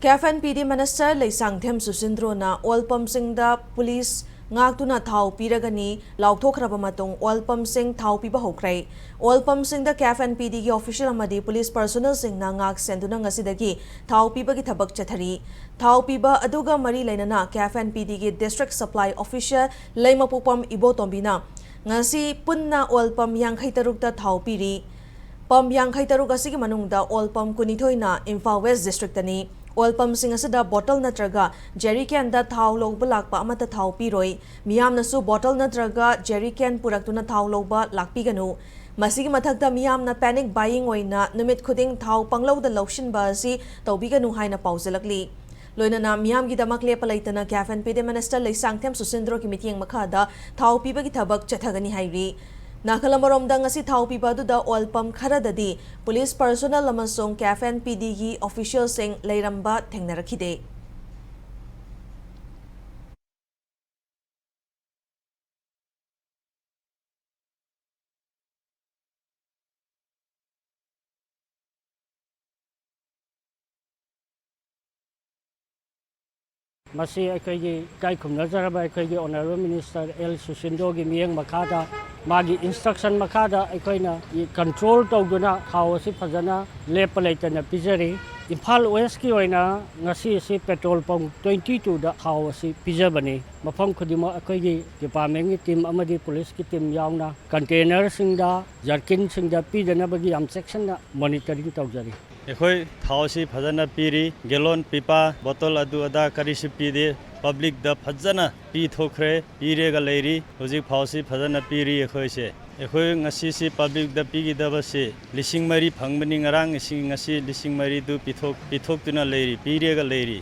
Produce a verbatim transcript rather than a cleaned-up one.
Cafe and P D minister Leishangthem ꯁꯨꯁꯤꯟꯗ꯭ꯔꯣꯅ oil ꯄꯝꯁꯤꯡꯗ police ꯉꯥꯛꯇꯨꯅ ꯊꯥꯎ ꯄꯤꯔꯒꯅꯤ ꯂꯥꯎꯊꯣꯛꯈ꯭ꯔꯕ ꯃꯇꯨꯡ ꯑꯣꯏꯜ ꯄꯝꯁꯤꯡ ꯊꯥꯎ ꯄꯤꯕ ꯍꯧꯈ꯭ꯔꯦ꯫ Oil ꯄꯝꯁꯤꯡꯗ cafe and P ꯗꯤꯒꯤ official ꯑꯃꯗꯤ ꯄꯨꯂꯤꯁ ꯄꯔꯁꯣꯅꯦꯜꯁꯤꯡꯅ ꯉꯥꯛ ꯁꯦꯟꯗꯨꯅ ꯉꯁꯤꯗꯒꯤ ꯊꯥꯎ ꯄꯤꯕꯒꯤ ꯊꯕꯛ ꯆꯠꯊꯔꯤ꯫ ꯊꯥꯎ ꯄꯤꯕ ꯑꯗꯨꯒ ꯃꯔꯤ ꯂꯩꯅꯅ ꯀꯦꯐ ꯑꯦꯟ ꯄꯤ ꯗꯤꯒꯤ ꯗꯤꯁꯇ꯭ꯔꯤꯛ ꯁꯄ꯭ꯂꯥꯏ ꯑꯣꯐꯤꯁꯤꯌꯦꯜ ꯂꯩꯃꯄꯣꯛꯄꯝ ꯏꯕꯣꯇꯣꯝꯕꯤꯅ ꯉꯁꯤ ꯄꯨꯟꯅ ꯑꯣꯏꯜ ꯄꯝ ꯌꯥꯡꯈꯩ ꯇꯔꯨꯛꯇ ꯊꯥꯎ ꯄꯤꯔꯤ꯫ ꯄꯝ ꯌꯥꯡꯈꯩ ꯇꯔꯨꯛ ꯑꯁꯤꯒꯤ ꯃꯅꯨꯡꯗ ꯑꯣꯏꯜ ꯄꯝ ꯀꯨꯟꯅꯤꯊꯣꯏꯅ ꯏꯝꯐꯥꯜ ꯋꯦꯁ ꯗꯤꯁꯇ꯭ꯔꯤꯛꯇꯅꯤ꯫ ꯑꯣꯏꯜ ꯄꯝꯁꯤꯡ ꯑꯁꯤꯗ ꯕꯣꯇꯜ ꯅꯠꯇ꯭ꯔꯒ ꯖꯦꯔꯤ ꯀꯦꯟꯗ ꯊꯥꯎ ꯂꯧꯕ ꯂꯥꯛꯄ ꯑꯃꯠꯇ ꯊꯥꯎ ꯄꯤꯔꯣꯏ꯫ ꯃꯤꯌꯥꯝꯅꯁꯨ ꯕꯣꯇꯜ ꯅꯠꯇ꯭ꯔꯒ ꯖꯦꯔꯤ ꯀꯦꯟ ꯄꯨꯔꯛꯇꯨꯅ ꯊꯥꯎ ꯂꯧꯕ ꯂꯥꯛꯄꯤꯒꯅꯨ꯫ ꯃꯁꯤꯒꯤ ꯃꯊꯛꯇ ꯃꯤꯌꯥꯝꯅ ꯄꯦꯅꯤꯛ ꯕꯥꯏꯌꯤꯡ ꯑꯣꯏꯅ ꯅꯨꯃꯤꯠ ꯈꯨꯗꯤꯡ ꯊꯥꯎ ꯄꯪꯂꯧꯗ ꯂꯧꯁꯤꯟꯕ ꯑꯁꯤ ꯇꯧꯕꯤꯒꯅꯨ ꯍꯥꯏꯅ ꯄꯥꯎꯖꯦꯜꯂꯛꯂꯤ꯫ ꯂꯣꯏꯅꯅ ꯃꯤꯌꯥꯝꯒꯤꯗꯃꯛ ꯂꯦꯞꯄ ꯂꯩꯇꯅ ꯀꯦꯐ and P D minister Leishangthem ꯁꯨꯁꯤꯟꯗ꯭ꯔꯣꯒꯤ ꯃꯤꯠꯌꯦꯡ ꯃꯈꯥꯗ ꯊꯥꯎ ꯄꯤꯕꯒꯤ ꯊꯕꯛ ꯆꯠꯊꯒꯅꯤ ꯍꯥꯏꯔꯤ꯫ ꯅꯥꯀꯜ ꯑꯃꯔꯣꯝꯗ ꯉꯁꯤ ꯊꯥꯎ ꯄꯤꯕ ꯑꯗꯨꯗ ꯑꯣꯏꯜ ꯄꯝ ꯈꯔꯗꯗꯤ ꯄꯨꯂꯤꯁ ꯄꯔꯁꯣꯅꯦꯜ ꯑꯃꯁꯨꯡ ꯀꯦꯐ ꯑꯦꯟ ꯄꯤ ꯗꯤꯒꯤ ꯑꯣꯐꯤꯁꯤꯌꯦꯜꯁꯤꯡ ꯂꯩꯔꯝꯕ ꯊꯦꯡꯅꯔꯛꯈꯤꯗꯦ꯫ ꯃꯁꯤ ꯑꯩꯈꯣꯏꯒꯤ ꯏꯀꯥꯏ ꯈꯨꯝꯅꯖꯔꯕ ꯑꯩꯈꯣꯏꯒꯤ ꯑꯣꯅꯔꯦꯕꯜ ꯃꯤꯅꯤꯁꯇꯔ ꯑꯦꯜ ꯁꯨꯁꯤꯟꯗꯣꯒꯤ ꯃꯤꯠꯌꯦꯡ ꯃꯈꯥꯗ, ꯃꯥꯒꯤ ꯏꯟꯁꯇ꯭ꯔꯛꯁꯟ ꯃꯈꯥꯗ ꯑꯩꯈꯣꯏꯅ ꯀꯟꯇ꯭ꯔꯣꯜ ꯇꯧꯗꯨꯅ ꯊꯥꯎ ꯑꯁꯤ ꯐꯖꯅ ꯂꯦꯞꯄ ꯂꯩꯇꯅ ꯄꯤꯖꯔꯤ꯫ ꯏꯝꯐꯥꯜ ꯋꯦꯁꯀꯤ ꯑꯣꯏꯅ ꯉꯁꯤ ꯑꯁꯤ ꯄꯦꯇ꯭ꯔꯣꯜ ꯄꯝ ꯇ꯭ꯋꯦꯟꯇꯤ ꯇꯨꯗ ꯊꯥꯎ ꯑꯁꯤ ꯄꯤꯖꯕꯅꯤ꯫ ꯃꯐꯝ ꯈꯨꯗꯤꯡꯃꯛ ꯑꯩꯈꯣꯏꯒꯤ ꯗꯤꯄꯥꯔꯠꯃꯦꯟꯒꯤ ꯇꯤꯝ ꯑꯃꯗꯤ ꯄꯨꯂꯤꯁꯀꯤ ꯇꯤꯝ ꯌꯥꯎꯅ ꯀꯟꯇꯦꯅꯔꯁꯤꯡꯗ, ꯖꯔꯀꯤꯟꯁꯤꯡꯗ ꯄꯤꯗꯅꯕꯒꯤ ꯌꯥꯝ ꯆꯦꯛꯁꯤꯟꯅ ꯃꯣꯅꯤꯇꯔꯤꯡ ꯇꯧꯖꯔꯤ꯫ ꯑꯩꯈꯣꯏ ꯊꯥꯎꯁꯤ ꯐꯖꯅ ꯄꯤꯔꯤ꯫ ꯒꯦꯂꯣꯟ, ꯄꯤꯄꯥ, ꯕꯣꯇꯜ ꯑꯗꯨ ꯑꯗꯥ ꯀꯔꯤꯁꯨ ꯄꯤꯗꯦ꯫ ꯄꯕ꯭ꯂꯤꯛꯇ ꯐꯖꯅ ꯄꯤꯊꯣꯛꯈ꯭ꯔꯦ, ꯄꯤꯔꯒ ꯂꯩꯔꯤ꯫ ꯍꯧꯖꯤꯛ ꯐꯥꯎꯁꯤ ꯐꯖꯅ ꯄꯤꯔꯤ ꯑꯩꯈꯣꯏꯁꯦ꯫ ꯑꯩꯈꯣꯏ ꯉꯁꯤꯁꯤ ꯄꯕ꯭ꯂꯤꯛꯇ ꯄꯤꯒꯗꯕꯁꯤ ꯂꯤꯁꯤꯡ ꯃꯔꯤ ꯐꯪꯕꯅꯤ, ꯉꯔꯥꯡ ꯏꯁꯤꯡ, ꯉꯁꯤ ꯂꯤꯁꯤꯡ ꯃꯔꯤꯗꯨ ꯄꯤꯊꯣꯛ-, ꯄꯤꯊꯣꯛꯇꯨꯅ ꯂꯩꯔꯤ, ꯄꯤꯔꯒ ꯂꯩꯔꯤ꯫